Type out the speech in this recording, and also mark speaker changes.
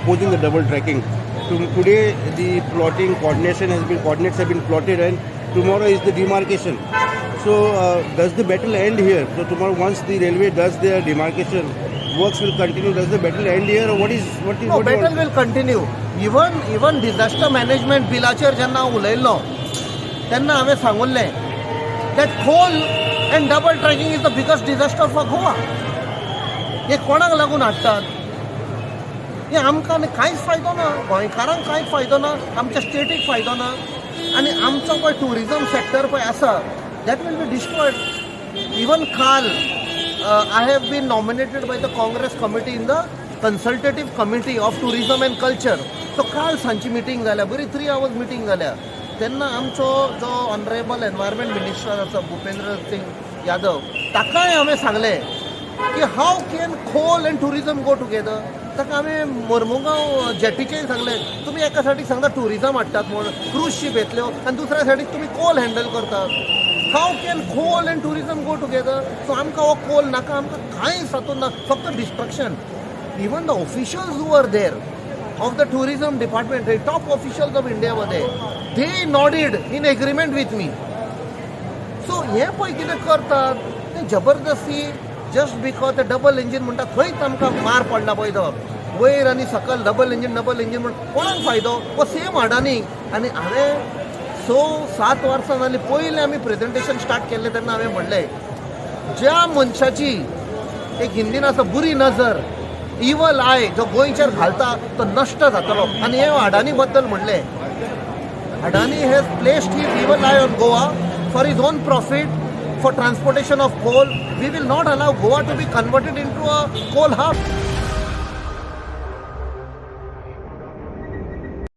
Speaker 1: opposing the double tracking. Today the plotting coordination has been coordinates have been plotted and tomorrow is the demarcation. So does the battle end here? So tomorrow, once the railway does their demarcation, works will continue. Does the battle end here, or what is
Speaker 2: no
Speaker 1: what you
Speaker 2: battle
Speaker 1: want?
Speaker 2: Will continue. Even disaster management बिलाचेर जेन्ना हांव उलयल्लो तेन्ना हांवें सांगुल्लें that coal and double tracking is the biggest disaster for Goa. हे कोणाक लागून हाडटात हे? आमकां न्ही कांयच फायदो ना, गोंयकारांक कांयच फायदो ना, आमच्या स्टेटीक फायदो ना आनी आमचो पळय ट्युरिजम सेक्टर पळय आसा, that will be destroyed. Even काल I have been nominated by the Congress committee in the consultative committee of tourism and culture. So काल सांजची मिटींग जाल्या, बरी थ्री आवर्स मिटींग जाल्या. तेन्ना आमचो जो ऑनरेबल एनवायरमेंट मिनिस्टर आसा, भुपेंद्र सिंग यादव, ताकाय हांवें सांगलें की how can coal and tourism go together? ताका हांवें मोर्मुगांव जेटीचेर सांगलें, तुमी एका सायडीक सांगता ट्युरिजम हाडटात म्हूण, क्रूज शीप येतल्यो आनी दुसऱ्या सायडीक तुमी कोल हँडल करतात. How can coal and tourism go together? So आमकां हो कोल नाका, आमकां कांयच हातूंत ना, फक्त destruction. Even the officials who are there of the tourism department, top officials of India were there. They nodded in agreement with me. So हे पळय कितें करतात ते जबरदस्ती, जस्ट because ते डबल इंजीन म्हणटा थंयच आमकां मार पडला. पळय तो वयर आनी सकल डबल इंजीन, डबल इंजीन म्हण कोणाक फायदो? हो सेम अडानी. आनी हांवें 6-7 वर्सां जालीं, पयलें आमी प्रेजेंटेशन स्टार्ट केल्लें तेन्ना हांवें म्हणलें, ज्या मनशाची एक हिंदीन आसा, बुरी नजर, इवल I जो गोंयचेर घालता तो नश्ट जातलो. आनी हे अडानी बद्दल म्हणलें, Adani has placed his evil eye on Goa for his own profit, for transportation of coal. We will not allow Goa to be converted into a coal hub.